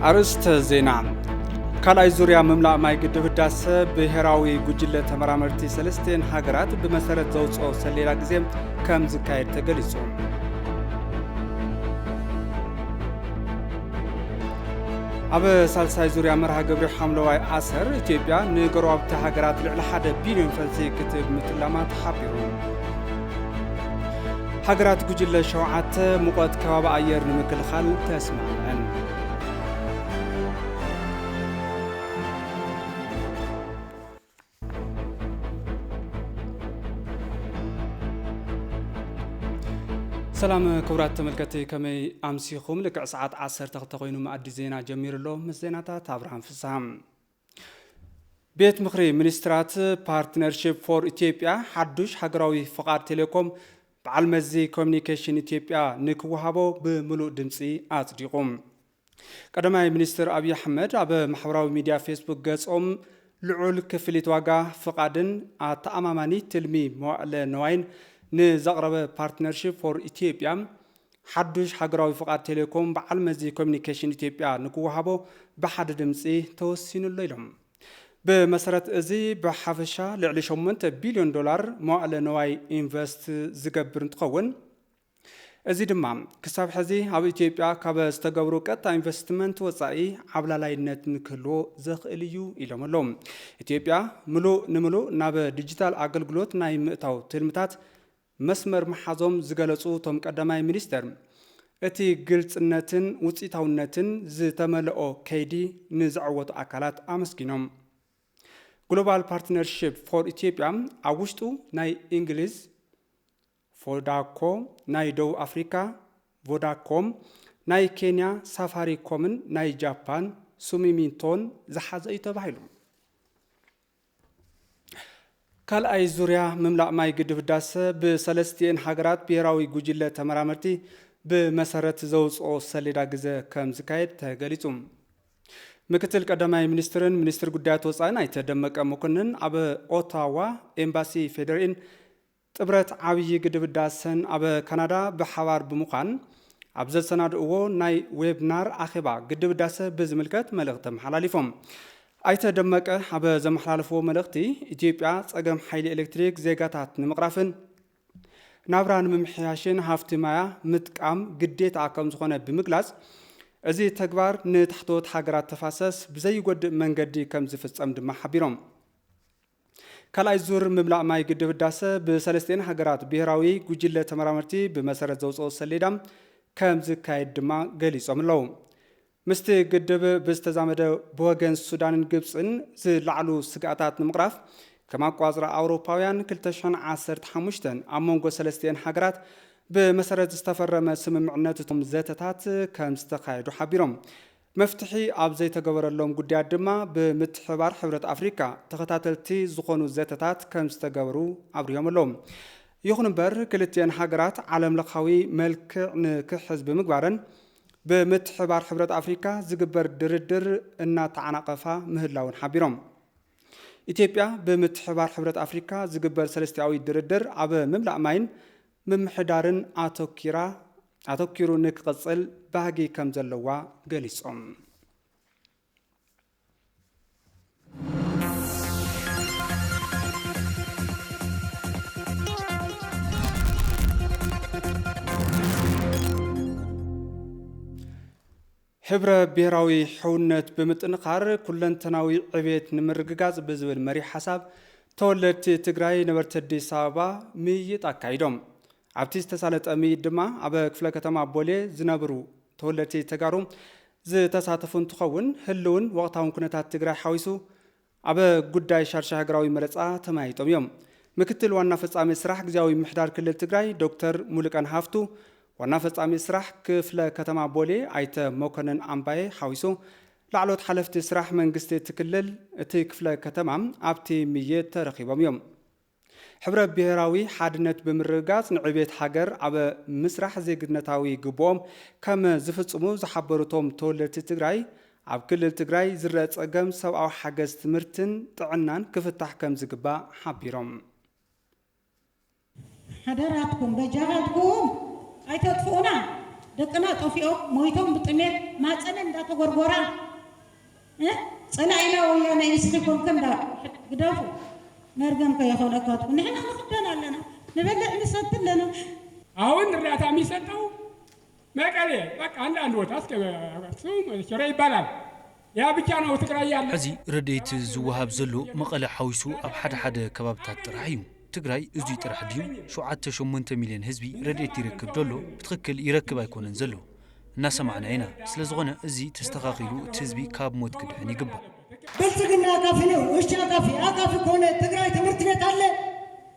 ኣርእስተ ዜና። ካልኣይ ዙርያ ምምላእ ማይ ግድብ ህዳሰ ብሄራዊ ጉጅለ ተመራመርቲ ሰለስቲኤን ሃገራት ብመሰረት ዘውፅኦ ሰሌዳ ግዜ ከም ዝካየድ ተገሊጹ። ኣብ ሳልሳይ ዙርያ መርሃ ግብሪ ሓምለዋይ ኣሰር ኢትዮጵያ ንጎረባብቲ ሃገራት ልዕሊ ሓደ ቢልዮን ፈልሲ ክትህብ ምትላማ ተሓቢሩ። ሃገራት ጉጅለ ሸውዓተ ሙቐት ከባቢ ኣየር ንምክልኻል ተስማምዐን። ሰላም ክቡራት ተመልከቲ፣ ከመይ ኣምሲኹም? ልክዕ ሰዓት ዓሰርተ ክልተ ኮይኑ መኣዲ ዜና ጀሚሩ ኣሎ። ምስ ዜናታት ኣብርሃም ፍስሃ። ቤት ምኽሪ ሚኒስትራት ፓርትነርሺፕ ፎር ኢትዮጵያ ሓዱሽ ሃገራዊ ፍቓድ ቴሌኮም በዓል መዚ ኮሚኒኬሽን ኢትዮጵያ ንክወሃቦ ብምሉእ ድምፂ ኣጽዲቑ። ቀዳማይ ሚኒስትር ኣብይ ኣሕመድ ኣብ ማሕበራዊ ሚድያ ፌስቡክ ገጾም፣ ልዑል ክፍሊት ዋጋ ፍቓድን ኣተኣማማኒ ትልሚ መዋዕለ ነዋይን ንዘቕረበ ፓርትነርሺፕ ፎር ኢትዮጵያ ሓዱሽ ሃገራዊ ፍቓድ ቴሌኮም በዓል መዚ ኮሚኒኬሽን ኢትዮጵያ ንክወሃቦ ብሓደ ድምፂ ተወሲኑ ኣሎ ኢሎም። ብመሰረት እዚ ብሓፈሻ ልዕሊ ሸሞንተ ቢልዮን ዶላር መዋዕለ ነዋይ ኢንቨስት ዝገብር እንትኸውን፣ እዚ ድማ ክሳብ ሕዚ ኣብ ኢትዮጵያ ካብ ዝተገብሩ ቀጥታ ኢንቨስትመንት ወፃኢ ዓብላላይነት ንክህልዎ ዘኽእል እዩ ኢሎም ኣለዉ። ኢትዮጵያ ምሉእ ንምሉእ ናብ ዲጂታል ኣገልግሎት ናይ ምእታው ትልምታት መስመር ምሓዞም ዝገለጹ እቶም ቀዳማይ ሚኒስትር፣ እቲ ግልጽነትን ውፅኢታውነትን ዝተመልኦ ከይዲ ንዘዐወቱ ኣካላት ኣመስጊኖም። ግሎባል ፓርትነርሺፕ ፎር ኢትዮጵያ ኣብ ውሽጡ ናይ እንግሊዝ ቮዳኮ፣ ናይ ደቡብ ኣፍሪካ ቮዳኮም፣ ናይ ኬንያ ሳፋሪኮምን ናይ ጃፓን ሱሚሚቶን ዝሓዘ እዩ ተባሂሉ። ካልኣይ ዙርያ ምምላእ ማይ ግድብ ህዳሰ ብሰለስቲኤን ሃገራት ብሄራዊ ጉጅለ ተመራመርቲ ብመሰረት ዘውፅኦ ሰሌዳ ግዘ ከም ዝካየድ ተገሊፁ። ምክትል ቀዳማይ ሚኒስትርን ሚኒስትር ጉዳያት ወፃኢን ኣይተ ደመቀ መኮንን ኣብ ኦታዋ ኤምባሲ ፌዴሪኢን ጥምረት ዓብዪ ግድብ ህዳሰን ኣብ ካናዳ ብሓባር ብምዃን ኣብ ዘሰናድእዎ ናይ ዌብናር ኣኼባ ግድብ ህዳሰ ብዝምልከት መልእኽቲ ኣመሓላሊፎም። ኣይተ ደመቀ ኣብ ዘመሓላለፍዎ መልእኽቲ፣ ኢትዮጵያ ጸገም ሓይሊ ኤሌክትሪክ ዜጋታት ንምቕራፍን ናብራ ንምምሕያሽን ሃፍቲ ማያ ምጥቃም ግዴታ ከም ዝኾነ ብምግላጽ፣ እዚ ተግባር ንታሕተዎት ሃገራት ተፋሰስ ብዘይጎድእ መንገዲ ከም ዝፍጸም ድማ ሓቢሮም። ካልኣይ ዙር ምምላእ ማይ ግድብ ህዳሰ ብሰለስቲኤን ሃገራት ብሄራዊ ጉጅለ ተመራመርቲ ብመሰረት ዘውፅኦ ሰሌዳ ከም ዝካየድ ድማ ገሊጾም ኣለዉ። ምስቲ ግድብ ብዝተዛመደ ብወገን ሱዳንን ግብፅን ዝለዓሉ ስግኣታት ንምቕራፍ ከም ኣቋፅራ ኣውሮፓውያን ክልተ ሽሕን ዓሰርተ ሓሙሽተን ኣብ መንጎ ሰለስቲኤን ሃገራት ብመሰረት ዝተፈረመ ስምምዕነት እቶም ዘተታት ከም ዝተኻየዱ ሓቢሮም። መፍትሒ ኣብ ዘይተገበረሎም ጉዳያት ድማ ብምትሕባር ሕብረት ኣፍሪካ ተኸታተልቲ ዝኾኑ ዘተታት ከም ዝተገበሩ ኣብሪሆም ኣለዉ። ይኹን እምበር ክልቲኤን ሃገራት ዓለም ለኻዊ መልክዕ ንክሕዝ ብምግባረን ብምትሕባር ሕብረት ኣፍሪካ ዝግበር ድርድር እናተዓናቐፋ ምህላውን ሓቢሮም። ኢትዮጵያ ብምትሕባር ሕብረት ኣፍሪካ ዝግበር ሰለስቲኣዊ ድርድር ኣብ ምምላእ ማይን ምምሕዳርን ኣተኪራ ኣተኪሩ ንክቕፅል ባህጊ ከም ዘለዋ ገሊፆም። ሕብረ ብሄራዊ ሕውነት ብምጥንኻር ኩለንተናዊ ዕቤት ንምርግጋፅ ብዝብል መሪሕ ሓሳብ ተወለድቲ ትግራይ ነበርቲ ኣዲስ ኣበባ ምይይጥ ኣካይዶም። ኣብቲ ዝተሳለጠ ምይይጥ ድማ ኣብ ክፍለ ከተማ ቦሌ ዝነብሩ ተወለድቲ ተጋሩ ዝተሳተፉ እንትኸውን፣ ህልውን ወቕታውን ኩነታት ትግራይ ሓዊሱ ኣብ ጉዳይ ሻድሻይ ሃገራዊ መረፃ ተመያይጦም እዮም። ምክትል ዋና ፈፃሚ ስራሕ ግዝያዊ ምምሕዳር ክልል ትግራይ ዶክተር ሙሉቀን ሃፍቱ፣ ዋና ፈፃሚ ስራሕ ክፍለ ከተማ ቦሌ ኣይተ መኮነን ኣምባዬ ሓዊሱ ላዕሎት ሓለፍቲ ስራሕ መንግስቲ እቲ ክልል እቲ ክፍለ ከተማ ኣብቲ ምይይጥ ተረኺቦም እዮም። ሕብረ ብሄራዊ ሓድነት ብምርግጋፅ ንዕቤት ሃገር ኣብ ምስራሕ ዜግነታዊ ግቡኦም ከም ዝፍፅሙ ዝሓበሩ እቶም ተወለድቲ ትግራይ፣ ኣብ ክልል ትግራይ ዝረአ ፀገም ሰብኣዊ ሓገዝ ትምህርትን ጥዕናን ክፍታሕ ከም ዝግባእ ሓቢሮም። ሓደራትኩም በጃኻትኩም ኣይተጥፍኡና። ደቅና ጠፊኦም ሞይቶም ብጥሜት ማፀነ እንዳተጎርጎራ፣ እ? ፀላኢና ወያነ እዩ ንስኺ ኮንክን ዳ ግደፉ። መርገም ከይኾነካትኩም ንሕና ንኽደን ኣለና፣ ንበልዕ ንሰቲ ኣለና። አሁን እርዳታ የሚሰጠው መቀሌ፣ በቃ አንዳንድ ቦታ እስከ አክሱም፣ ሽረ ይባላል። ያ ብቻ ነው ትግራይ ያለ። ሕዚ ረድኤት ዝወሃብ ዘሎ መቐለ ሓዊሱ ኣብ ሓደ ሓደ ከባብታት ጥራሕ እዩ። ትግራይ እዙይ ጥራሕ ድዩ? ሸውዓተ ሸሞንተ ሚልዮን ህዝቢ ረድኤት ይረክብ ዶ ኣሎ? ብትኽክል ይረክብ ኣይኮነን ዘሎ፣ እናሰማዕና ኢና። ስለዝኾነ እዚ ተስተኻኺሉ እቲ ህዝቢ ካብ ሞት ክድሕን ይግባእ። ብልጽግና አቃፊ ነው። እሺ አቃፊ አቃፊ ከሆነ ትግራይ ትምህርት ቤት አለ፣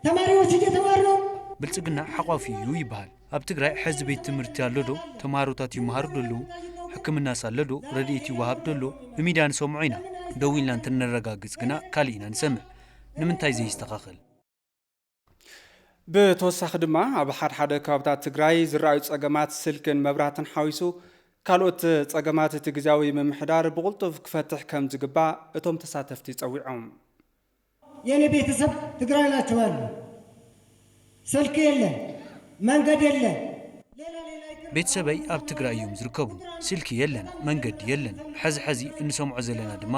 ተማሪዎች እየተማሩ ነው። ብልጽግና ሓቋፊ እዩ ይበሃል። ኣብ ትግራይ ሕዚ ቤት ትምህርቲ ኣሎ ዶ? ተምሃሮታት ይመሃሩ ዶ ኣለዉ? ሕክምናስ ኣሎ ዶ? ረድኤት ይወሃብ ዶ ኣሎ? ብሚድያ ንሰምዖ ኢና። ደው ኢልና እንትነረጋግጽ ግና ካልእ ኢና ንሰምዕ። ንምንታይ ዘይስተኻኸል? ብተወሳኺ ድማ ኣብ ሓድሓደ ከባብታት ትግራይ ዝረኣዩ ጸገማት ስልክን መብራህትን ሓዊሱ ካልኦት ጸገማት እቲ ግዝያዊ ምምሕዳር ብቕልጡፍ ክፈትሕ ከም ዝግባእ እቶም ተሳተፍቲ ጸዊዖም። የኔ ቤተሰብ ትግራይ ናቸው አሉ። ስልክ የለ፣ መንገድ የለ። ሌላ ሌላ ይቅር ቤተሰበይ ኣብ ትግራይ እዮም ዝርከቡ። ስልኪ የለን፣ መንገዲ የለን። ሕዚ ሕዚ እንሰምዖ ዘለና ድማ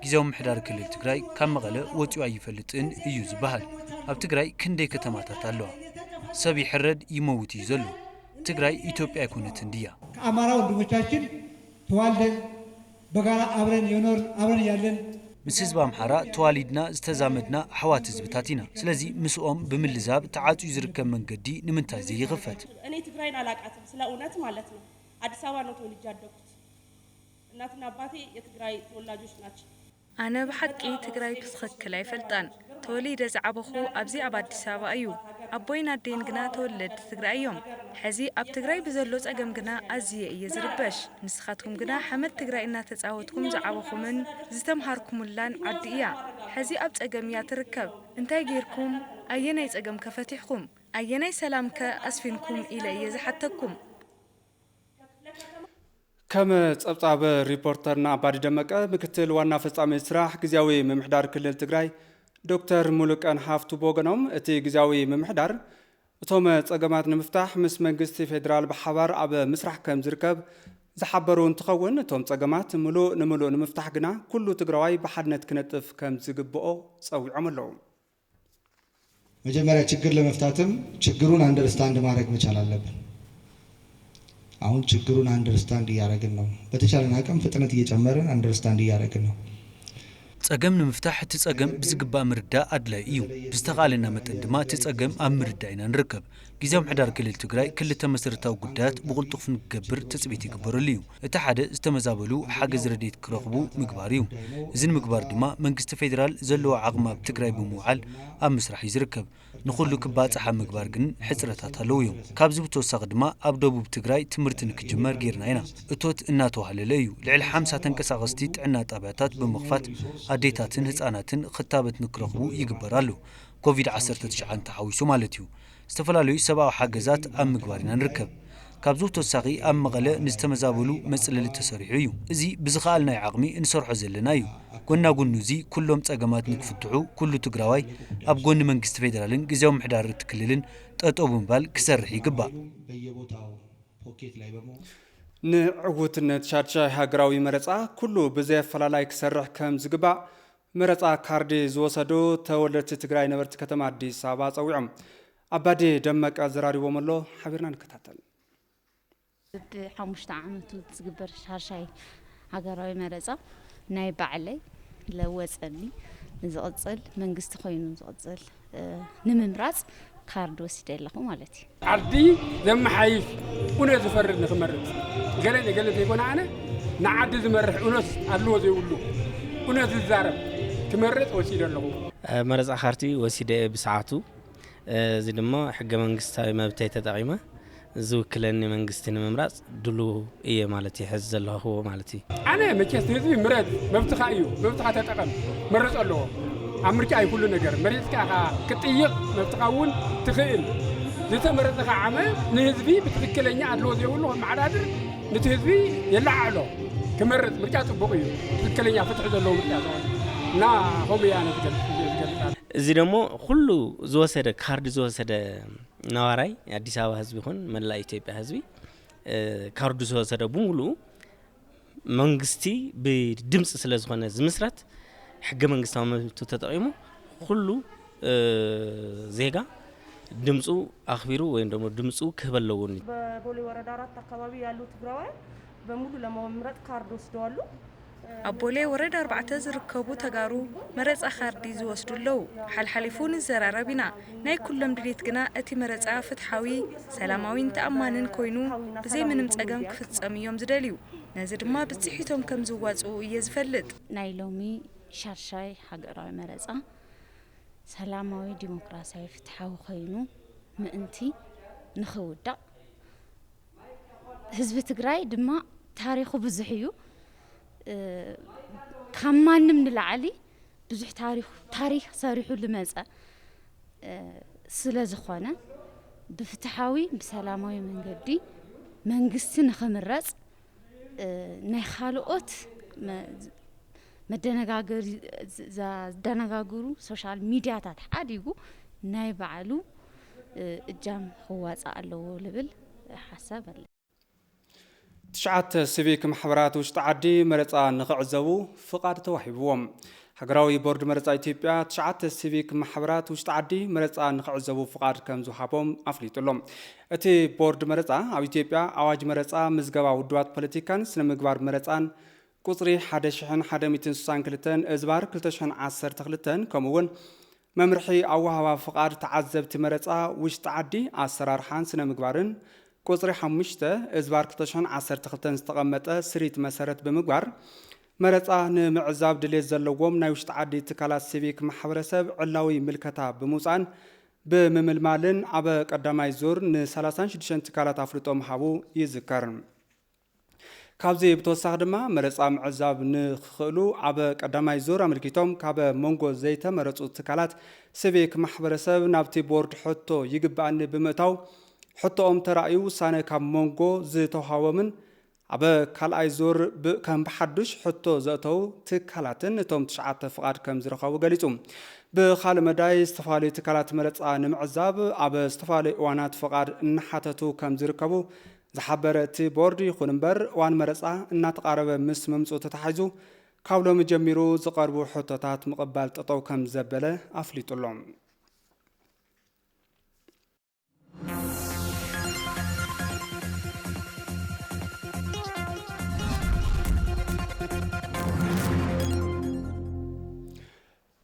ግዝያዊ ምምሕዳር ክልል ትግራይ ካብ መቐለ ወፂኡ ኣይፈልጥን እዩ ዝበሃል። ኣብ ትግራይ ክንደይ ከተማታት ኣለዋ? ሰብ ይሕረድ ይመውት እዩ ዘሎ። ትግራይ ኢትዮጵያ ኣይኮነትን ድያ? ከአማራ ወንድሞቻችን ተዋልደን በጋራ አብረን የኖርን አብረን ያለን ምስ ህዝቢ ኣምሓራ ተዋሊድና ዝተዛመድና ኣሕዋት ህዝብታት ኢና። ስለዚ ምስኦም ብምልዛብ ተዓፅዩ ዝርከብ መንገዲ ንምንታይ ዘይኽፈት? እኔ ትግራይን አላቃትም ስለ እውነት ማለት ነው። አዲስ አበባ ነው ተወልጄ ያደግኩት። እናትና አባቴ የትግራይ ተወላጆች ናቸው። ኣነ ብሓቂ ትግራይ ብትኽክል ኣይፈልጣን። ተወሊደ ዝዓበኹ ኣብዚ ኣብ ኣዲስ ኣበባ እዩ። ኣቦይን ኣደይን ግና ተወለድቲ ትግራይ እዮም። ሕዚ ኣብ ትግራይ ብዘሎ ጸገም ግና ኣዝየ እየ ዝርበሽ። ንስኻትኩም ግና ሓመድ ትግራይ እናተጻወትኩም ዝዓበኹምን ዝተምሃርኩሙላን ዓዲ እያ። ሕዚ ኣብ ጸገም እያ ትርከብ። እንታይ ጌርኩም? ኣየናይ ጸገም ከ ፈቲሕኩም? ኣየናይ ሰላም ከ ኣስፊንኩም ኢለ እየ ዝሓተኩም። ከም ጸብጻብ ሪፖርተርና ኣባዲ ደመቀ፣ ምክትል ዋና ፈጻሚ ስራሕ ግዝያዊ ምምሕዳር ክልል ትግራይ ዶክተር ሙሉቀን ሃፍቱ ብወገኖም፣ እቲ ግዝያዊ ምምሕዳር እቶም ጸገማት ንምፍታሕ ምስ መንግስቲ ፌዴራል ብሓባር ኣብ ምስራሕ ከም ዝርከብ ዝሓበሩ እንትኸውን፣ እቶም ጸገማት ምሉእ ንምሉእ ንምፍታሕ ግና ኩሉ ትግራዋይ ብሓድነት ክነጥፍ ከም ዝግብኦ ጸዊዖም ኣለዉ። መጀመሪያ ችግር ለመፍታትም ችግሩን አንደርስታንድ ማድረግ መቻል አለብን። አሁን ችግሩን አንደርስታንድ እያደረግን ነው። በተቻለን አቅም ፍጥነት እየጨመርን አንደርስታንድ እያደረግን ነው። ጸገም ንምፍታሕ እቲ ጸገም ብዝግባእ ምርዳእ ኣድላይ እዩ። ብዝተኻእለና መጠን ድማ እቲ ጸገም ኣብ ምርዳእ ኢና ንርከብ። ግዝያዊ ምምሕዳር ክልል ትግራይ ክልተ መሰረታዊ ጉዳያት ብቕልጡፍ ንክገብር ትጽቢት ይግበረሉ እዩ። እቲ ሓደ ዝተመዛበሉ ሓገዝ ረድኤት ክረኽቡ ምግባር እዩ። እዚ ንምግባር ድማ መንግስቲ ፌዴራል ዘለዎ ዓቕሚ ኣብ ትግራይ ብምውዓል ኣብ ምስራሕ እዩ ዝርከብ። ንኹሉ ክባጻሕ ኣብ ምግባር ግን ሕጽረታት ኣለዉ እዮም። ካብዚ ብተወሳኺ ድማ ኣብ ደቡብ ትግራይ ትምህርቲ ንክጅመር ጌርና ኢና። እቶት እናተዋህለለ እዩ። ልዕሊ ሓምሳ ተንቀሳቐስቲ ጥዕና ጣብያታት ብምኽፋት ኣዴታትን ህጻናትን ክታበት ንክረኽቡ ይግበር ኣሎ። ኮቪድ ዓሰርተ ትሽዓን ተሓዊሱ ማለት እዩ። ዝተፈላለዩ ሰብኣዊ ሓገዛት ኣብ ምግባር ኢና ንርከብ። ካብዚ ብተወሳኺ ኣብ መቐለ ንዝተመዛበሉ መፅለሊ ተሰሪሑ እዩ። እዚ ብዝኸኣልናዮ ዓቕሚ እንሰርሖ ዘለና እዩ። ጎና ጎኑ እዚ ኩሎም ፀገማት ንክፍትሑ ኩሉ ትግራዋይ ኣብ ጎኒ መንግስቲ ፌዴራልን ግዝያዊ ምምሕዳር እቲ ክልልን ጠጠው ብምባል ክሰርሕ ይግባእ። ንዕውትነት ሻድሻይ ሃገራዊ መረፃ ኩሉ ብዘየፈላላይ ክሰርሕ ከም ዝግባእ መረፃ ካርዲ ዝወሰዱ ተወለድቲ ትግራይ ነበርቲ ከተማ ኣዲስ ኣበባ ፀዊዖም። ኣባዲ ደመቀ ኣዘራሪቦም ኣሎ፣ ሓቢርና ንከታተል። በብሓሙሽተ ዓመቱ ዝግበር ሻድሻይ ሃገራዊ መረፃ ናይ ባዕለይ ለወፀኒ ንዝቕፅል መንግስቲ ኮይኑ ዝቕፅል ንምምራፅ ካርድ ወሲደ ኣለኹ ማለት እዩ። ዓዲ ዘመሓይሽ እውነት ዝፈርድ ንክመርፅ ገለ ገለ ዘይኮነ ኣነ ንዓዲ ዝመርሕ እውነት ኣድልዎ ዘይብሉ እውነት ዝዛረብ ክመርፅ ወሲደ ኣለኹ። መረፃ ካርቲ ወሲደ እየ ብሰዓቱ። እዚ ድማ ሕገ መንግስታዊ መብተይ ተጠቒመ ዝውክለኒ መንግስቲ ንምምራፅ ድሉው እየ ማለት እዩ። ሕዚ ዘለኹዎ ማለት እዩ። ኣነ መቸስ ንህዝቢ ምረፅ መብትኻ እዩ፣ መብትኻ ተጠቐም፣ መረፅ ኣለዎ። ኣብ ምርጫ እዩ ኩሉ ነገር። መሪፅካ ኢኻ ክትጥይቕ መብትኻ እውን ትኽእል። ዝተመረፀ ከዓ ዓመ ንህዝቢ ብትኽክለኛ ኣድልዎ ዘይብሉ ከመሓዳድር ነቲ ህዝቢ የለዓዕሎ። ክመርፅ ምርጫ ፅቡቕ እዩ። ትኽክለኛ ፍትሒ ዘለዎ ምርጫ ዝኾነ እና ከምኡ እያ ኣነ ዝገልፅ ዝገልፅ። እዚ ደግሞ ኩሉ ዝወሰደ ካርድ ዝወሰደ ነባራይ ኣዲስ ኣበባ ህዝቢ ይኹን መላእ ኢትዮጵያ ህዝቢ ካርዱ ዝወሰደ ብምሉኡ መንግስቲ ብድምፂ ስለ ዝኾነ ዝምስረት፣ ሕገ መንግስታዊ መብቱ ተጠቒሙ ኩሉ ዜጋ ድምፁ ኣኽቢሩ ወይም ደግሞ ድምፁ ክህብ ኣለዎ። በቦሌ ወረዳ አራት አካባቢ ያሉ ትግራዋይ በሙሉ ለመምረጥ ካርድ ወስደዋሉ። ኣብ ቦሌ ወረዳ ኣርባዕተ ዝርከቡ ተጋሩ መረፃ ካርዲ ዝወስዱ ኣለዉ። ሓልሓሊፉ ንዘራረብ ኢና። ናይ ኩሎም ድሌት ግና እቲ መረፃ ፍትሓዊ፣ ሰላማዊን ተኣማንን ኮይኑ ብዘይ ምንም ፀገም ክፍፀም እዮም ዝደልዩ። ነዚ ድማ ብፅሒቶም ከም ዝዋፅኡ እየ ዝፈልጥ። ናይ ሎሚ ሻድሻይ ሃገራዊ መረፃ ሰላማዊ ዲሞክራሲያዊ ፍትሓዊ ኮይኑ ምእንቲ ንኽውዳእ ህዝቢ ትግራይ ድማ ታሪኹ ብዙሕ እዩ። ካብ ማንም ንላዕሊ ብዙሕ ታሪኽ ታሪኽ ሰሪሑ ልመፀ ስለ ዝኾነ ብፍትሓዊ ብሰላማዊ መንገዲ መንግስቲ ንኽምረፅ ናይ ካልኦት መደነጋገሪ ዘደነጋግሩ ሶሻል ሚድያታት ሓዲጉ ናይ ባዕሉ እጃም ክዋፃእ ኣለዎ ልብል ሓሳብ ኣለ። ትሽዓተ ሲቪክ ማሕበራት ውሽጢ ዓዲ መረፃ ንኽዕዘቡ ፍቓድ ተዋሂብዎም። ሃገራዊ ቦርድ መረፃ ኢትዮጵያ ትሽዓተ ሲቪክ ማሕበራት ውሽጢ ዓዲ መረፃ ንኽዕዘቡ ፍቓድ ከም ዝወሃቦም ኣፍሊጡ ኣሎ። እቲ ቦርድ መረፃ ኣብ ኢትዮጵያ ኣዋጅ መረፃ፣ ምዝገባ ውድባት ፖለቲካን ስነ ምግባር መረፃን ቁፅሪ ሓደ ሽሕን ሓደ ሚእትን ስሳን ክልተን እዝባር ክልተ ሽሕን ዓሰርተ ክልተን ከምኡ እውን መምርሒ ኣወሃህባ ፍቓድ ተዓዘብቲ መረፃ ውሽጢ ዓዲ ኣሰራርሓን ስነ ምግባርን ቁፅሪ ሓሙሽተ እዝባር ክልተ ሽሕን ዓሰርተ ክልተን ዝተቐመጠ ስሪት መሰረት ብምግባር መረፃ ንምዕዛብ ድሌት ዘለዎም ናይ ውሽጢ ዓዲ ትካላት ሲቪክ ማሕበረሰብ ዕላዊ ምልከታ ብምውፃእን ብምምልማልን ኣብ ቀዳማይ ዙር ን ሰላሳን ሽዱሽተን ትካላት ኣፍልጦ ምሃቡ ይዝከር። ካብዚ ብተወሳኺ ድማ መረፃ ምዕዛብ ንክኽእሉ ኣብ ቀዳማይ ዙር ኣመልኪቶም ካብ መንጎ ዘይተመረፁ ትካላት ሲቪክ ማሕበረሰብ ናብቲ ቦርድ ሕቶ ይግበኣኒ ብምእታው ሕቶኦም ተራእዩ ውሳነ ካብ መንጎ ዝተውሃቦምን ኣብ ካልኣይ ዙር ከም ብሓዱሽ ሕቶ ዘእተው ትካላትን እቶም ትሽዓተ ፍቓድ ከም ዝረኸቡ ገሊፁ። ብኻልእ መዳይ ዝተፈላለዩ ትካላት መረፃ ንምዕዛብ ኣብ ዝተፈላለዩ እዋናት ፍቓድ እናሓተቱ ከም ዝርከቡ ዝሓበረ እቲ ቦርድ፣ ይኹን እምበር እዋን መረፃ እናተቓረበ ምስ ምምፅኡ ተታሒዙ ካብ ሎሚ ጀሚሩ ዝቐርቡ ሕቶታት ምቕባል ጠጠው ከም ዘበለ ኣፍሊጡ ኣሎ።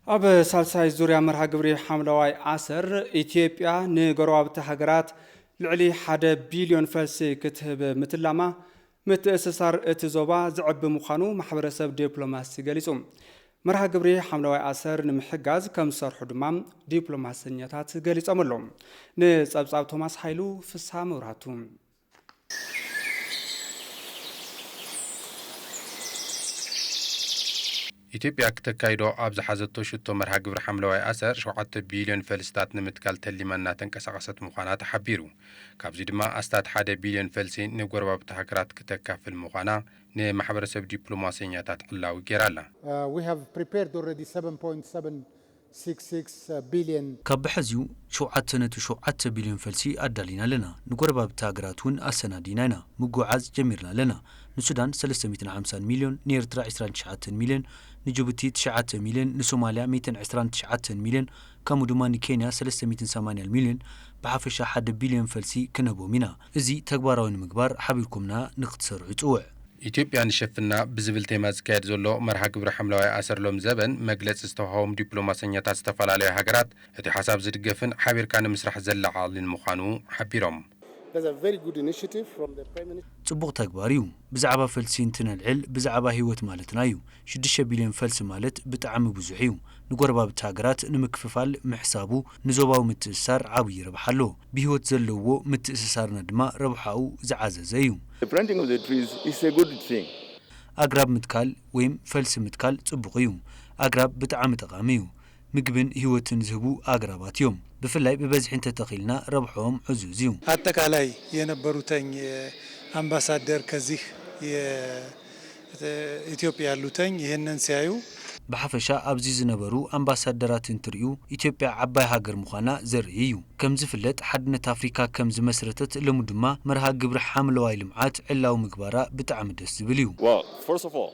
ኣብ ሳልሳይ ዙርያ መርሃ ግብሪ ሓምለዋይ ኣሰር ኢትዮጵያ ንጎረባብቲ ሃገራት ልዕሊ ሓደ ቢልዮን ፈልሲ ክትህብ ምትላማ ምትእስሳር እቲ ዞባ ዘዕቢ ምዃኑ ማሕበረሰብ ዲፕሎማሲ ገሊጹ። መርሃ ግብሪ ሓምለዋይ ኣሰር ንምሕጋዝ ከም ዝሰርሑ ድማ ዲፕሎማሰኛታት ገሊጾም ኣለዉ። ንጸብጻብ ቶማስ ሓይሉ፣ ፍስሃ መብራህቱ። ኢትዮጵያ ክተካይዶ ኣብ ዝሓዘቶ ሽቶ መርሃ ግብሪ ሓምለዋይ ኣሰር ሸውዓተ ቢልዮን ፈልስታት ንምትካል ተሊማ እናተንቀሳቐሰት ምዃና ተሓቢሩ። ካብዚ ድማ ኣስታት ሓደ ቢልዮን ፈልሲ ንጎረባብቲ ሃገራት ክተካፍል ምዃና ንማሕበረሰብ ዲፕሎማሰኛታት ዕላዊ ገይራ ኣላ። Uh, we have prepared already seven point seven six six billion. ካብ ብሐዚኡ ሸውዓተ ነጥቢ ሸውዓተ ቢልዮን ፈልሲ ኣዳሊና ኣለና። ንጎረባብቲ ሃገራት እውን ኣሰናዲና ኢና። ምጉዕዓዝ ጀሚርና ኣለና። ንሱዳን ሰለስተ ሚእትን ሓምሳን ሚልዮን፣ ንኤርትራ ዕስራን ትሽዓተን ሚልዮን፣ ንጅቡቲ ትሽዓተ ሚልዮን፣ ንሶማልያ ሚእትን ዕስራን ትሽዓተን ሚልዮን፣ ከምኡ ድማ ንኬንያ ሰለስተ ሚእትን ሰማንያን ሚልዮን፣ ብሓፈሻ ሓደ ቢልዮን ፈልሲ ክንህቦም ኢና። እዚ ተግባራዊ ንምግባር ሓቢርኩምና ንክትሰርሑ ይጽውዕ። ኢትዮጵያ ንሸፍና ብዝብል ቴማ ዝካየድ ዘሎ መርሃ ግብሪ ሓምለዋይ ኣሰር ሎም ዘበን መግለፂ ዝተውሃቦም ዲፕሎማሰኛታት ዝተፈላለዩ ሃገራት እቲ ሓሳብ ዝድገፍን ሓቢርካ ንምስራሕ ዘለዓዕልን ምዃኑ ሓቢሮም። That's a very good initiative from the Prime Minister. ጽቡቕ ተግባር እዩ። ብዛዕባ ፈልሲ እንትነልዕል ብዛዕባ ህይወት ማለትና እዩ። ሽዱሽተ ቢልዮን ፈልሲ ማለት ብጣዕሚ ብዙሕ እዩ። ንጎረባብቲ ሃገራት ንምክፍፋል ምሕሳቡ ንዞባዊ ምትእስሳር ዓብዪ ረብሓ ኣለዎ። ብህይወት ዘለዎ ምትእስሳርና ድማ ረብሓኡ ዝዓዘዘ እዩ። The planting of the trees is a good thing. ኣግራብ ምትካል ወይም ፈልሲ ምትካል ጽቡቕ እዩ። ኣግራብ ብጣዕሚ ጠቓሚ እዩ። ምግብን ህይወትን ዝህቡ ኣግራባት እዮም። ብፍላይ ብበዝሒ እንተተኺልና ረብሕኦም ዕዙዝ እዩ። አጠቃላይ የነበሩተኝ አምባሳደር ከዚህ የእርሻ ኢትዮጵያ ያሉተኝ ይህንን ሲያዩ ብሓፈሻ ኣብዚ ዝነበሩ ኣምባሳደራት እንትርእዩ ኢትዮጵያ ዓባይ ሃገር ምዃና ዘርኢ እዩ። ከም ዝፍለጥ ሓድነት ኣፍሪካ ከም ዝመስረተት እለሙ ድማ መርሃ ግብሪ ሓምለዋይ ልምዓት ዕላዊ ምግባራ ብጣዕሚ ደስ ዝብል እዩ። Well, first of all,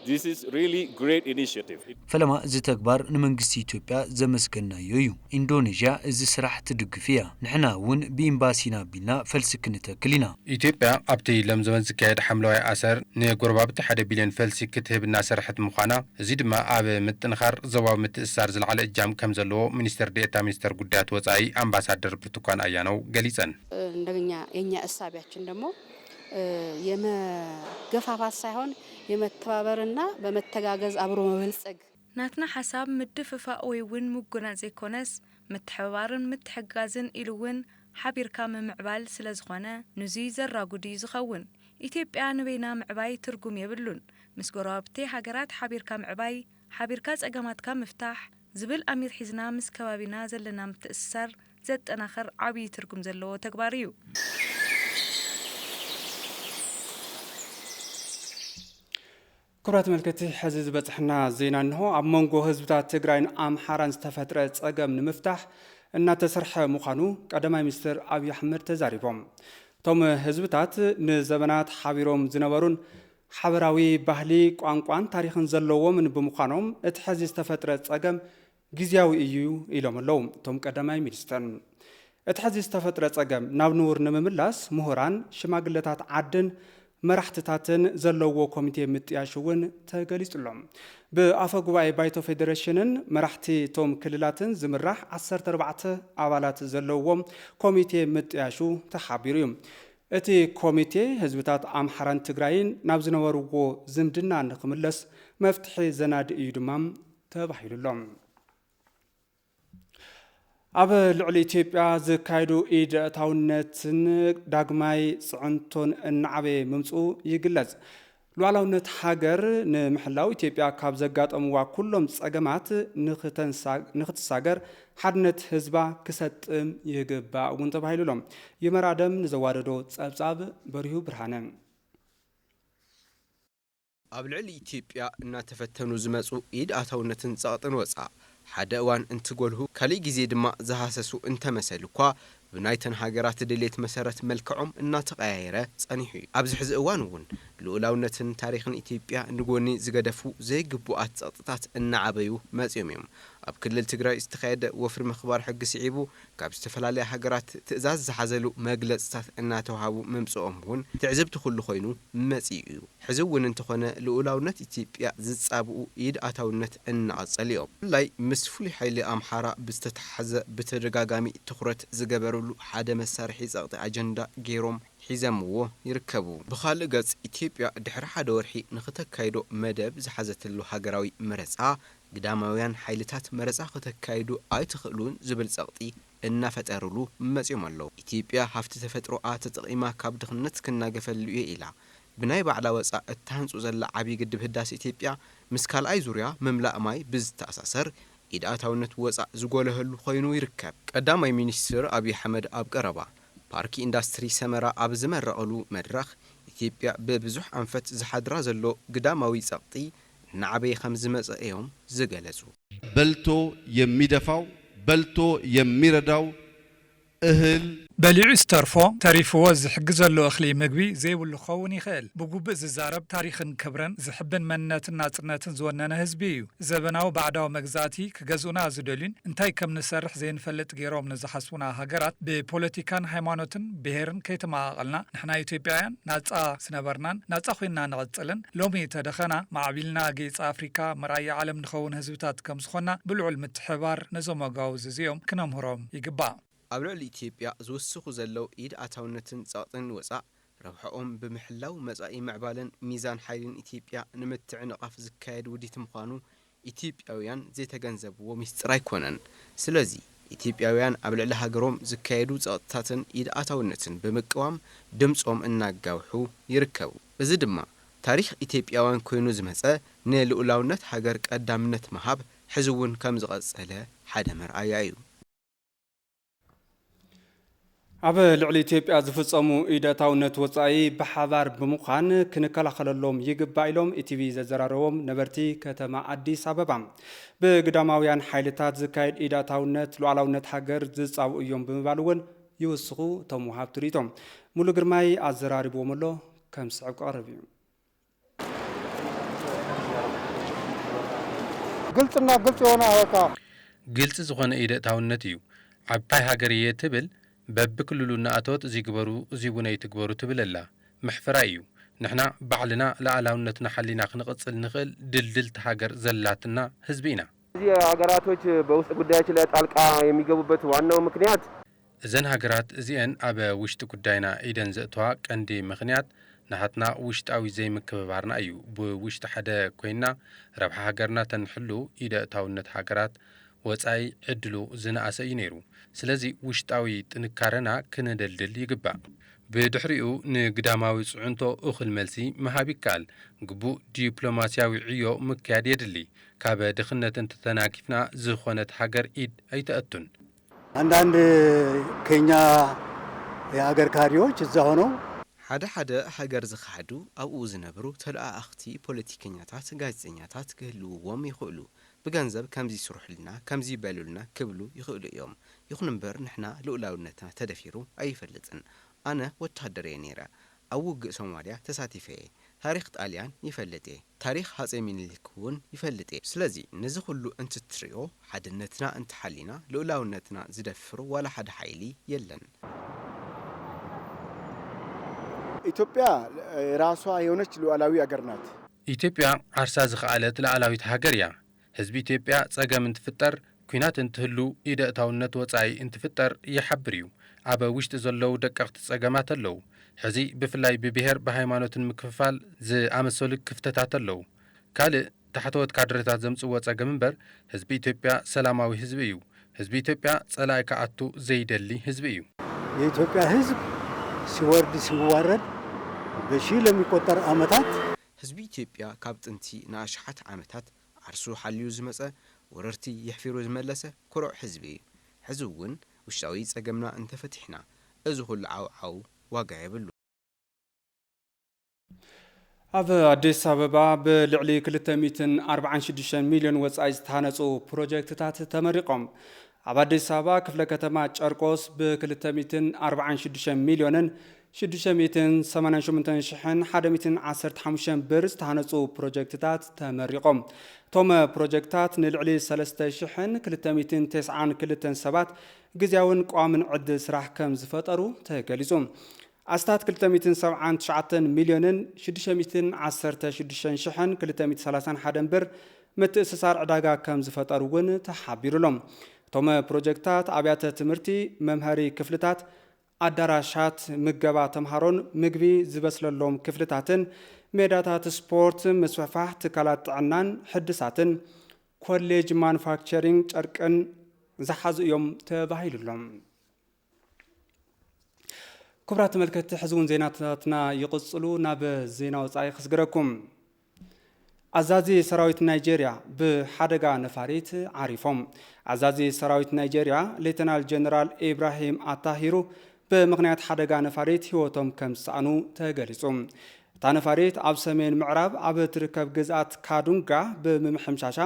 this is really great initiative. ፈለማ እዚ ተግባር ንመንግስቲ ኢትዮጵያ ዘመስገናዮ እዩ። ኢንዶኔዥያ እዚ ስራሕ ትድግፍ እያ። ንሕና እውን ብኢምባሲና ኣቢልና ፈልሲ ክንተክል ኢና። ኢትዮጵያ ኣብቲ ለምዘመን ዝካየድ ሓምለዋይ ኣሰር ንጎረባብቲ ሓደ ቢልዮን ፈልሲ ክትህብ እናሰርሐት ምዃና፣ እዚ ድማ ኣብ ምጥንኻር ዞባዊ ምትእስሳር ዝለዓለ እጃም ከም ዘለዎ ሚኒስትር ዴኤታ ሚኒስተር ጉዳያት ወጻኢ ኣምባሳደር ብርቱካን ኣያነው ገሊጸን። እንደኛ የኛ እሳቢያችን ደግሞ የመገፋፋት ሳይሆን የመተባበርና በመተጋገዝ አብሮ መበልጸግ። ናትና ሓሳብ ምድፍፋእ ወይ እውን ምጉናጽ ዘይኮነስ ምትሕብባርን ምትሕግጋዝን ኢሉ እውን ሓቢርካ ምምዕባል ስለ ዝኾነ ንዙይ ዘራጉድ እዩ ዝኸውን። ኢትዮጵያ ንበይና ምዕባይ ትርጉም የብሉን። ምስ ጎረባብቲ ሃገራት ሓቢርካ ምዕባይ፣ ሓቢርካ ጸገማትካ ምፍታሕ ዝብል ኣሚር ሒዝና ምስ ከባቢና ዘለና ምትእስሳር ዘጠናኽር ዓብዪ ትርጉም ዘለዎ ተግባር እዩ። ክቡራት ተመልከትቲ፣ ሕዚ ዝበፅሕና ዜና እንሆ። ኣብ መንጎ ህዝብታት ትግራይን ኣምሓራን ዝተፈጥረ ፀገም ንምፍታሕ እናተሰርሐ ምዃኑ ቀዳማይ ሚኒስትር ኣብዪ ኣሕመድ ተዛሪቦም። እቶም ህዝብታት ንዘመናት ሓቢሮም ዝነበሩን ሓበራዊ ባህሊ፣ ቋንቋን ታሪኽን ዘለዎምን ብምዃኖም እቲ ሕዚ ዝተፈጥረ ፀገም ግዝያዊ እዩ ኢሎም ኣለዉ እቶም ቀዳማይ ሚኒስትር። እቲ ሕዚ ዝተፈጥረ ፀገም ናብ ንቡር ንምምላስ ምሁራን፣ ሽማግለታት ዓድን መራሕትታትን ዘለዎ ኮሚቴ ምጥያሽ እውን ተገሊጹ ኣሎ። ብኣፈ ጉባኤ ባይቶ ፌዴሬሽንን መራሕቲ እቶም ክልላትን ዝምራሕ ዓሰርተ ኣርባዕተ ኣባላት ዘለዎ ኮሚቴ ምጥያሹ ተሓቢሩ እዩ። እቲ ኮሚቴ ህዝብታት ኣምሓራን ትግራይን ናብ ዝነበርዎ ዝምድና ንኽምለስ መፍትሒ ዘናዲ እዩ ድማ ተባሂሉ ኣሎ። ኣብ ልዕሊ ኢትዮጵያ ዝካየዱ ኢድ ኣእታውነትን ዳግማይ ፅዕንቶን እናዓበየ ምምፅኡ ይግለፅ። ሉዓላውነት ሃገር ንምሕላው ኢትዮጵያ ካብ ዘጋጠምዋ ኩሎም ፀገማት ንክተንሳ- ንክትሳገር ሓድነት ህዝባ ክሰጥም ይግባእ እውን ተባሂሉ ኣሎ። ይመር ኣደም ንዘዋደዶ ፀብፃብ በሪሁ ብርሃነ። ኣብ ልዕሊ ኢትዮጵያ እናተፈተኑ ዝመፁ ኢድ ኣታውነትን ፀቕጥን ወፃእ ሓደ እዋን እንትጎልሁ ካሊእ ግዜ ድማ ዝሃሰሱ እንተመሰሉ እኳ ብናይተን ሃገራት ድሌት መሰረት መልክዖም እናተቐያየረ ፀኒሑ እዩ። ኣብዚ ሕዚ እዋን እውን ልኡላውነትን ታሪኽን ኢትዮጵያ ንጎኒ ዝገደፉ ዘይግቡኣት ፀቕጥታት እናዓበዩ መፂኦም እዮም። ኣብ ክልል ትግራይ ዝተኻየደ ወፍሪ ምኽባር ሕጊ ስዒቡ ካብ ዝተፈላለያ ሃገራት ትእዛዝ ዝሓዘሉ መግለፅታት እናተውሃቡ ምምፅኦም እውን ትዕዝብቲ ኩሉ ኮይኑ መፂኡ እዩ። ሕዚ እውን እንተኾነ ልኡላውነት ኢትዮጵያ ዝፃብኡ ኢድ ኣታውነት እናቐፀሉ እዮም። ብፍላይ ምስ ፍሉይ ሓይሊ ኣምሓራ ብዝተተሓሓዘ ብተደጋጋሚ ትኹረት ዝገበረሉ ሓደ መሳርሒ ፀቕጢ ኣጀንዳ ገይሮም ሒዘምዎ ይርከቡ። ብኻልእ ገፅ ኢትዮጵያ ድሕሪ ሓደ ወርሒ ንክተካይዶ መደብ ዝሓዘትሉ ሃገራዊ መረፃ ግዳማውያን ሓይልታት መረፃ ክተካይዱ ኣይትኽእሉን ዝብል ፀቕጢ እናፈጠርሉ መፂኦም ኣለዉ። ኢትዮጵያ ሃፍቲ ተፈጥሮኣ ተጠቒማ ካብ ድኽነት ክናገፈሉ እየ ኢላ ብናይ ባዕላ ወፃእ እትሃንፁ ዘላ ዓብዪ ግድብ ህዳሴ ኢትዮጵያ ምስ ካልኣይ ዙርያ ምምላእ ማይ ብዝተኣሳሰር ኢድ ኣታውነት ወፃእ ዝጎለሀሉ ኮይኑ ይርከብ። ቀዳማይ ሚኒስትር ኣብዪ ኣሕመድ ኣብ ቀረባ ፓርክ ኢንዳስትሪ ሰመራ ኣብ ዝመረቐሉ መድረኽ ኢትዮጵያ ብብዙሕ ኣንፈት ዝሓድራ ዘሎ ግዳማዊ ፀቕጢ እናዓበየ ከም ዝመፀ እዮም ዝገለፁ። በልቶ የሚደፋው በልቶ የሚረዳው እህል በሊዑ ዝተርፎ ተሪፍዎ ዝሕግዘሉ እኽሊ ምግቢ ዘይብሉ ክኸውን ይኽእል። ብጉብእ ዝዛረብ ታሪኽን ክብርን ዝሕብን መንነትን ናጽነትን ዝወነነ ህዝቢ እዩ። ዘበናዊ ባዕዳዊ መግዛእቲ ክገዝኡና ዝደልዩን እንታይ ከም ንሰርሕ ዘይንፈልጥ ገይሮም ንዝሓስቡና ሃገራት ብፖለቲካን ሃይማኖትን ብሄርን ከይተመቓቐልና ንሕና ኢትዮጵያውያን ናጻ ዝነበርናን ናጻ ኮይንና ንቐጽልን ሎሚ ተደኸና ማዕቢልና ጌጽ ኣፍሪካ መርኣያ ዓለም ንኸውን ህዝብታት ከም ዝኾንና ብልዑል ምትሕብባር ነዞም ኣጋውዝ እዚኦም ክነምህሮም ይግባእ። ኣብ ልዕሊ ኢትዮጵያ ዝውስኹ ዘለዉ ኢድ ኣታውነትን ጸቕጥን ወጻእ ረብሓኦም ብምሕላው መጻኢ ምዕባለን ሚዛን ሓይልን ኢትዮጵያ ንምትዕንቓፍ ዝካየድ ውዲት ምዃኑ ኢትዮጵያውያን ዘይተገንዘብዎ ሚስጥር ኣይኮነን። ስለዚ ኢትዮጵያውያን ኣብ ልዕሊ ሃገሮም ዝካየዱ ጸቕጥታትን ኢድ ኣታውነትን ብምቅዋም ድምጾም እናጋውሑ ይርከቡ። እዚ ድማ ታሪኽ ኢትዮጵያውያን ኮይኑ ዝመጸ ንልኡላውነት ሃገር ቀዳምነት ምሃብ ሕዚ እውን ከም ዝቐጸለ ሓደ መርኣያ እዩ። ኣብ ልዕሊ ኢትዮጵያ ዝፍጸሙ ኢደታውነት ወጻኢ ብሓባር ብምዃን ክንከላኸለሎም ይግባእ ኢሎም ኢቲቪ ዘዘራረቦም ነበርቲ ከተማ ኣዲስ ኣበባ። ብግዳማውያን ሓይልታት ዝካየድ ኢደታውነት ሉዓላውነት ሃገር ዝጻብኡ እዮም ብምባል እውን ይውስኹ እቶም ወሃብቲ ርእይቶ። ሙሉ ግርማይ ኣዘራሪብዎም ኣሎ፣ ከም ዝስዕብ ክቐርብ እዩ። ግልጽና ግልጽ የሆነ በቃ ግልጽ ዝኾነ ኢደእታውነት እዩ። ዓባይ ሃገር እየ ትብል በብክልሉ እናኣተወት እዚ ግበሩ እዚ እውን ኣይትግበሩ ትብል ኣላ። መሕፈራይ እዩ። ንሕና ባዕልና ሉዓላውነትና ሓሊና ክንቕጽል ንኽእል ድልድልቲ ሃገር ዘላትና ህዝቢ ኢና። እነዚህ ሀገራቶች በውስጥ ጉዳያችን ላይ ጣልቃ የሚገቡበት ዋናው ምክንያት እዘን ሃገራት እዚኤን ኣብ ውሽጢ ጉዳይና ኢደን ዘእተዋ ቀንዲ ምኽንያት ናሃትና ውሽጣዊ ዘይምክብባርና እዩ። ብውሽጢ ሓደ ኮይንና ረብሓ ሃገርና ተንሕሉ ኢደ እታውነት ሃገራት ወጻኢ ዕድሉ ዝነኣሰ እዩ ነይሩ። ስለዚ ውሽጣዊ ጥንካረና ክነደልድል ይግባእ። ብድሕሪኡ ንግዳማዊ ጽዕንቶ እኹል መልሲ ምሃብ ይከኣል። ግቡእ ዲፕሎማስያዊ ዕዮ ምክያድ የድሊ። ካብ ድኽነት እንተተናጊፍና ዝኾነት ሃገር ኢድ ኣይተእቱን። አንዳንድ ከኛ የሀገር ካድሬዎች እዛ ሆነው ሓደ ሓደ ሃገር ዝኸሓዱ ኣብኡ ዝነብሩ ተለኣኣኽቲ ፖለቲከኛታት፣ ጋዜጠኛታት ክህልውዎም ይኽእሉ። ብገንዘብ ከምዚ ስርሑልና፣ ከምዚ በሉልና ክብሉ ይኽእሉ እዮም። ይኹን እምበር ንሕና ልኡላውነትና ተደፊሩ ኣይፈልጥን። ኣነ ወታደር እየ ነይረ። ኣብ ውግእ ሶማልያ ተሳቲፈ እየ። ታሪኽ ጣልያን ይፈልጥ እየ። ታሪኽ ሃፀይ ሚኒሊክ እውን ይፈልጥ እየ። ስለዚ ነዚ ኩሉ እንትትሪኦ ሓድነትና እንተሓሊና ልኡላውነትና ዝደፍር ዋላ ሓደ ሓይሊ የለን። ኢትዮጵያ የራሷ የሆነች ሉዓላዊ አገር ናት። ኢትዮጵያ ዓርሳ ዝኸኣለት ሉዓላዊት ሃገር እያ። ህዝቢ ኢትዮጵያ ጸገም እንትፍጠር፣ ኲናት እንትህሉ፣ ኢደ እታውነት ወጻኢ እንትፍጠር ይሓብር እዩ። ኣብ ውሽጢ ዘለዉ ደቀቕቲ ጸገማት ኣለዉ። ሕዚ ብፍላይ ብብሄር ብሃይማኖትን ምክፍፋል ዝኣመሰሉ ክፍተታት ኣለዉ። ካልእ ታሕተዎት ካድረታት ዘምጽእዎ ጸገም እምበር ህዝቢ ኢትዮጵያ ሰላማዊ ህዝቢ እዩ። ህዝቢ ኢትዮጵያ ጸላኢ ክኣቱ ዘይደሊ ህዝቢ እዩ። የኢትዮጵያ ህዝብ ሲወርድ ሲዋረድ በሺህ ለሚቆጠር ዓመታት ህዝቢ ኢትዮጵያ ካብ ጥንቲ ንኣሽሓት ዓመታት ዓርሱ ሓልዩ ዝመጸ፣ ወረርቲ የሕፊሩ ዝመለሰ ኩሩዕ ህዝቢ እዩ። ሕዚ እውን ውሽጣዊ ጸገምና እንተፈቲሕና እዚ ኩሉ ዓውዓው ዋጋ የብሉ። ኣብ ኣዲስ ኣበባ ብልዕሊ ክልተ ሚእትን ኣርባዓን ሽዱሽተን ሚልዮን ወጻኢ ዝተሃነጹ ፕሮጀክትታት ተመሪቖም። ኣብ ኣዲስ ኣበባ ክፍለ ከተማ ጨርቆስ ብክልተ ሚእትን ኣርባዓን ሽዱሽተን ሚልዮንን ሽዱሽተ ሚእትን ሰማንያን ሸሞንተን ሽሕን ሓደ ሚእትን ዓሰርተ ሓሙሽተን ብር ዝተሃነጹ ፕሮጀክትታት ተመሪቖም። እቶም ፕሮጀክትታት ንልዕሊ ሰለስተ ሽሕን ክልተ ሚእትን ተስዓን ክልተን ሰባት ግዝያውን ቀዋምን ዕድል ስራሕ ከም ዝፈጠሩ ተገሊጹ። ኣስታት ክልተ ሚእትን ሰብዓን ትሽዓተን ሚልዮንን ሽዱሽተ ሚእትን ዓሰርተ ሽዱሽተን ሽሕን ክልተ ሚእትን ሰላሳን ሓደን ብር ምትእስሳር ዕዳጋ ከም ዝፈጠሩ እውን ተሓቢሩሎም። እቶም ፕሮጀክትታት ኣብያተ ትምህርቲ፣ መምሃሪ ክፍልታት፣ ኣዳራሻት ምገባ ተምሃሮን ምግቢ ዝበስለሎም ክፍልታትን፣ ሜዳታት ስፖርት፣ ምስፍሕፋሕ ትካላት ጥዕናን ሕድሳትን፣ ኮሌጅ ማኑፋክቸሪንግ ጨርቅን ዝሓዙ እዮም ተባሂሉሎም። ክቡራት ተመልከትቲ፣ ሕዚ እውን ዜናታትና ይቕጽሉ። ናብ ዜና ወጻኢ ክስግረኩም። ኣዛዚ ሰራዊት ናይጄርያ ብሓደጋ ነፋሪት ዓሪፎም። ኣዛዚ ሰራዊት ናይጄርያ ሌተናል ጀነራል ኢብራሂም ኣታሂሩ ብምኽንያት ሓደጋ ነፋሪት ህይወቶም ከም ዝሰኣኑ ተገሊጹ። እታ ነፋሪት ኣብ ሰሜን ምዕራብ ኣብ እትርከብ ግዝኣት ካዱንጋ ብምምሕምሻሻ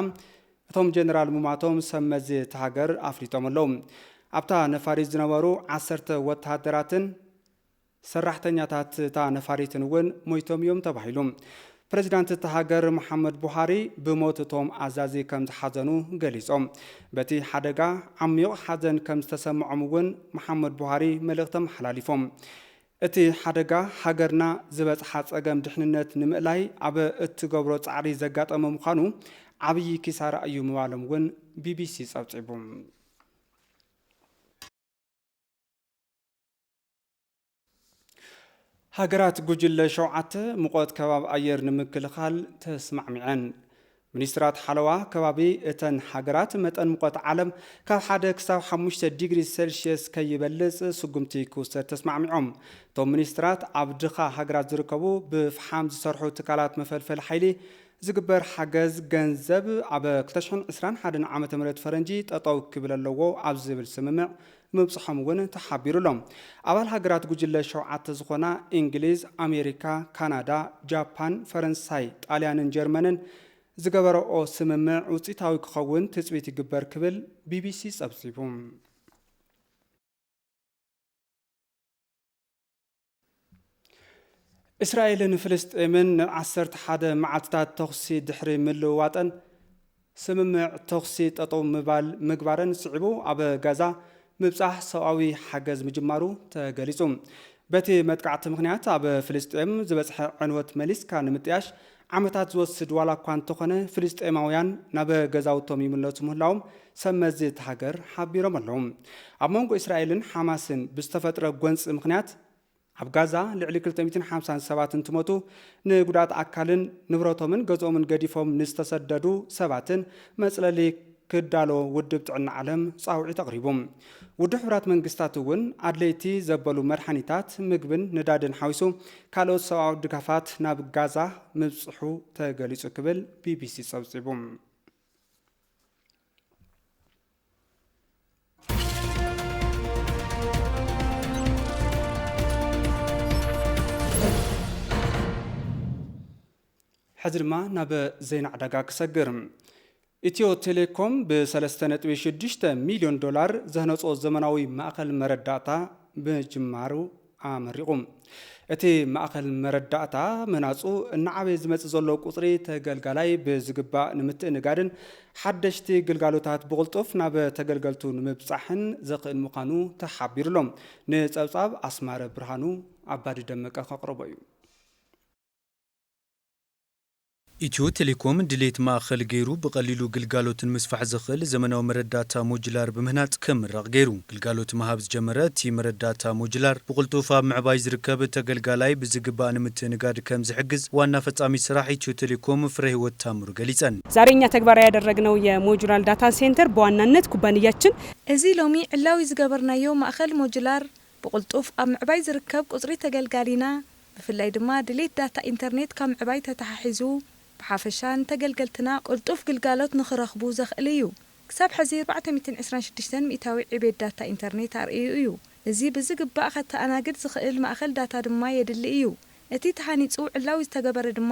እቶም ጀነራል ምሟቶም ሰብ መዚ እታ ሃገር ኣፍሊጦም ኣለዉ። ኣብታ ነፋሪት ዝነበሩ ዓሰርተ ወተሃደራትን ሰራሕተኛታት እታ ነፋሪትን እውን ሞይቶም እዮም ተባሂሉ። ፕሬዚዳንት እታ ሃገር መሓመድ ቡሃሪ ብሞት እቶም ኣዛዚ ከም ዝሓዘኑ ገሊጾም። በቲ ሓደጋ ዓሚቕ ሓዘን ከም ዝተሰምዖም እውን መሓመድ ቡሃሪ መልእኽቲ ኣመሓላሊፎም። እቲ ሓደጋ ሃገርና ዝበጽሓ ጸገም ድሕንነት ንምእላይ ኣብ እትገብሮ ጻዕሪ ዘጋጠመ ምዃኑ ዓብዪ ኪሳራ እዩ ምባሎም እውን ቢቢሲ ጸብጺቡ። ሃገራት ጉጅለ ሸውዓተ ሙቐት ከባቢ ኣየር ንምክልኻል ተስማዕሚዐን። ሚኒስትራት ሓለዋ ከባቢ እተን ሃገራት መጠን ሙቐት ዓለም ካብ ሓደ ክሳብ ሓሙሽተ ዲግሪ ሴልሽየስ ከይበልጽ ስጉምቲ ክውሰድ ተስማዕሚዖም። እቶም ሚኒስትራት ኣብ ድኻ ሃገራት ዝርከቡ ብፍሓም ዝሰርሑ ትካላት መፈልፈሊ ሓይሊ ዝግበር ሓገዝ ገንዘብ ኣብ ክልተ ሽሕን ዕስራን ሓደን ዓመተ ምህረት ፈረንጂ ጠጠው ክብል ኣለዎ ኣብ ዝብል ስምምዕ ምብፅሖም እውን ተሓቢሩ ኣሎ። ኣባል ሃገራት ጉጅለ ሸውዓተ ዝኾና እንግሊዝ፣ ኣሜሪካ፣ ካናዳ፣ ጃፓን፣ ፈረንሳይ፣ ጣልያንን ጀርመንን ዝገበረኦ ስምምዕ ውፅኢታዊ ክኸውን ትፅቢት ይግበር ክብል ቢቢሲ ፀብፂቡ። እስራኤልን ፍልስጤምን ንዓሰርተ ሓደ መዓልትታት ተኹሲ ድሕሪ ምልውዋጠን፣ ስምምዕ ተኹሲ ጠጠው ምባል ምግባረን ስዒቡ፣ ኣብ ጋዛ ምብጻሕ ሰብኣዊ ሓገዝ ምጅማሩ ተገሊጹ። በቲ መጥቃዕቲ ምኽንያት ኣብ ፍልስጤም ዝበጽሐ ዕንወት መሊስካ ንምጥያሽ ዓመታት ዝወስድ ዋላ እኳ እንተኾነ፣ ፍልስጤማውያን ናብ ገዛውቶም ይምለሱ ምህላዎም ሰብ መዚ እታ ሃገር ሓቢሮም ኣለዉ። ኣብ መንጎ እስራኤልን ሓማስን ብዝተፈጥረ ጎንጺ ምኽንያት፣ ኣብ ጋዛ ልዕሊ ክልተ ሚእትን ሓምሳን ሰባት እንትሞቱ፣ ንጉድኣት ኣካልን ንብረቶምን ገዝኦምን ገዲፎም ንዝተሰደዱ ሰባትን መጽለሊ ክዳሎ ውድብ ጥዕና ዓለም ጻውዒት ኣቕሪቡ። ውድብ ሕቡራት መንግስታት እውን ኣድለይቲ ዘበሉ መድሓኒታት፣ ምግብን ነዳድን ሓዊሱ ካልኦት ሰብኣዊ ድጋፋት ናብ ጋዛ ምብጽሑ ተገሊጹ ክብል ቢቢሲ ጸብጺቡ። ሕዚ ድማ ናብ ዜና ዕዳጋ ክሰግር። ኢትዮ ቴሌኮም ብ ሰለስተ ነጥቢ ሽዱሽተ ሚልዮን ዶላር ዘህነጾ ዘመናዊ ማእከል መረዳእታ ምጅማሩ ኣመሪቑ። እቲ ማእከል መረዳእታ ምህናጹ እናዓበየ ዝመጽእ ዘሎ ቁጽሪ ተገልጋላይ ብዝግባእ ንምትእንጋድን ሓደሽቲ ግልጋሎታት ብቕልጡፍ ናብ ተገልገልቱ ንምብጻሕን ዘኽእል ምዃኑ ተሓቢሩ ኣሎ። ንጸብጻብ ኣስማረ ብርሃኑ ኣባዲ ደመቀ ከቕርቦ እዩ። ኢትዮ ቴሌኮም ድሌት ማእኸል ገይሩ ብቐሊሉ ግልጋሎት ንምስፋሕ ዘኽእል ዘመናዊ መረዳእታ ሞጁላር ብምህናጽ ክምረቕ ገይሩ። ግልጋሎት ምሃብ ዝጀመረ እቲ መረዳእታ ሞጁላር ብቕልጡፍ ኣብ ምዕባይ ዝርከብ ተገልጋላይ ብዝግባእ ንምትእንጋድ ከም ዝሕግዝ ዋና ፈጻሚ ስራሕ ኢትዮ ቴሌኮም ፍረህይወት ታምሩ ገሊጸን። ዛሬ እኛ ተግባራዊ ያደረግነው የሞጁላር ዳታ ሴንተር በዋናነት ኩባንያችን እዚ ሎሚ ዕላዊ ዝገበርናዮ ማእኸል ሞጁላር ብቕልጡፍ ኣብ ምዕባይ ዝርከብ ቁጽሪ ተገልጋሊና፣ ብፍላይ ድማ ድሌት ዳታ ኢንተርኔት ካብ ምዕባይ ተተሓሒዙ፣ ብሓፈሻ ንተገልገልትና ቅልጡፍ ግልጋሎት ንኽረኽቡ ዘኽእል እዩ። ክሳብ ሕዚ ኣርባዕተ ሚእትን ዕስራን ሽዱሽተን ሚእታዊ ዕቤት ዳታ ኢንተርኔት ኣርእዩ እዩ። እዚ ብዝግባእ ከተኣናግድ ዝኽእል ማእከል ዳታ ድማ የድሊ እዩ። እቲ ተሃኒጹ ዕላዊ ዝተገበረ ድማ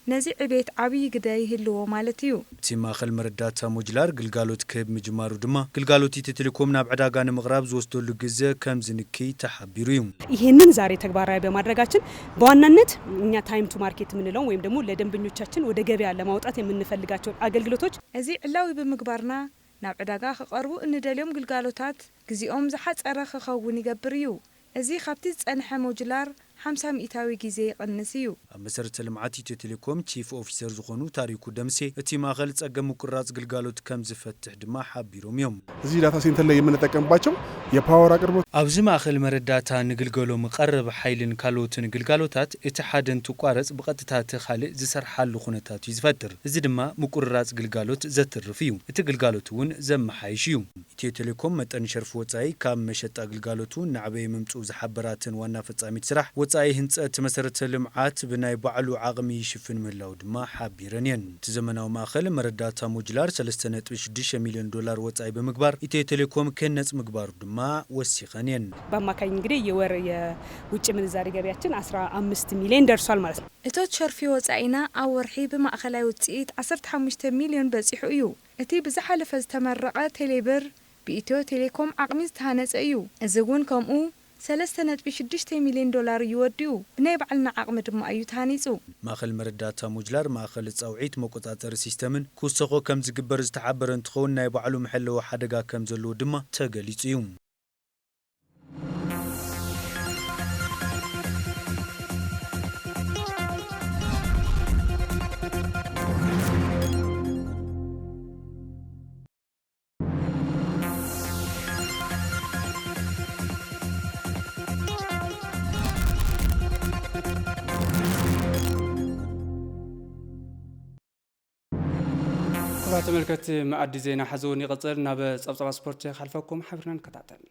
ነዚ ዕቤት ዓብዪ ግደ ይህልዎ ማለት እዩ። እቲ ማእኸል መረዳእታ ሞጁላር ግልጋሎት ክህብ ምጅማሩ ድማ፣ ግልጋሎት ኢትዮ ቴሌኮም ናብ ዕዳጋ ንምቕራብ ዝወስደሉ ግዘ ከም ዝንክይ ተሓቢሩ እዩ። ይህንን ዛሬ ተግባራዊ በማድረጋችን በዋናነት እኛ ታይም ቱ ማርኬት የምንለው ወይም ደግሞ ለደንበኞቻችን ወደ ገበያ ለማውጣት የምንፈልጋቸውን አገልግሎቶች እዚ ዕላዊ ብምግባርና፣ ናብ ዕዳጋ ክቐርቡ እንደልዮም ግልጋሎታት ግዜኦም ዝሓጸረ ክኸውን ይገብር እዩ። እዚ ካብቲ ዝጸንሐ ሞጁላር ሓምሳ ሚእታዊ ግዜ ይቕንስ እዩ። ኣብ መሰረተ ልምዓት ኢትዮ ቴሌኮም ቺፍ ኦፊሰር ዝኾኑ ታሪኩ ደምሴ፣ እቲ ማእኸል ጸገም ምቁርራጽ ግልጋሎት ከም ዝፈትሕ ድማ ሓቢሮም እዮም። እዚህ ዳታ ሴንተር ላይ የምንጠቀምባቸው የፓወር አቅርቦት ኣብዚ ማእኸል መረዳእታ ንግልገሎ መቐረብ ሓይልን ካልኦትን ግልጋሎታት እቲ ሓደ እንትቋረጽ ብቐጥታ እቲ ካልእ ዝሰርሓሉ ኩነታት እዩ ዝፈጥር። እዚ ድማ ምቁርራጽ ግልጋሎት ዘትርፍ እዩ። እቲ ግልጋሎት እውን ዘመሓይሽ እዩ። ኢትዮ ቴሌኮም መጠን ሸርፊ ወጻኢ ካብ መሸጣ ግልጋሎቱ እናዕበየ ምምጽኡ ዝሓበራ እተን ዋና ፈጻሚት ስራሕ፣ ወጻኢ ህንጸት መሰረተ ልምዓት ብናይ ባዕሉ ዓቕሚ ይሽፍን ምህላው ድማ ሓቢረን እየን። እቲ ዘመናዊ ማእኸል መረዳእታ ሞጁላር ሰለስተ ነጥቢ ሽዱሽተ ሚልዮን ዶላር ወጻኢ ብምግባር ኢትዮ ቴሌኮም ክህነጽ ምግባሩ ድማ ወሲኸን እየን። በአማካኝ እንግዲህ የወር የውጭ ምንዛሪ ገቢያችን አስራ አምስት ሚሊዮን ደርሷል ማለት ነው። እቶት ሸርፊ ወጻኢና ኣብ ወርሒ ብማእኸላይ ውጽኢት ዓሰርተ ሓሙሽተ ሚልዮን በጺሑ እዩ። እቲ ብዝሓለፈ ዝተመረቐ ቴሌብር ብኢትዮ ቴሌኮም ዓቕሚ ዝተሃነጸ እዩ። እዚ እውን ከምኡ ሰለስተ ነጥቢ ሽዱሽተ ሚልዮን ዶላር እዩ ወዲኡ። ብናይ ባዕልና ዓቕሚ ድማ እዩ ተሃኒጹ። ማእኸል መረዳእታ ሞጁላር ማእኸል ጻውዒት መቆጻጸሪ ሲስተምን ክውሰኾ ከም ዝግበር ዝተሓበረ እንትኸውን፣ ናይ ባዕሉ መሐለዊ ሓደጋ ከም ዘለዎ ድማ ተገሊጹ እዩ። ክቡራት ተመልከትቲ፣ መኣዲ ዜና ሕዚ እውን ይቕጽል። ናብ ጸብጻብ ስፖርት ከሕልፈኩም፣ ሓቢርና ንከታተል።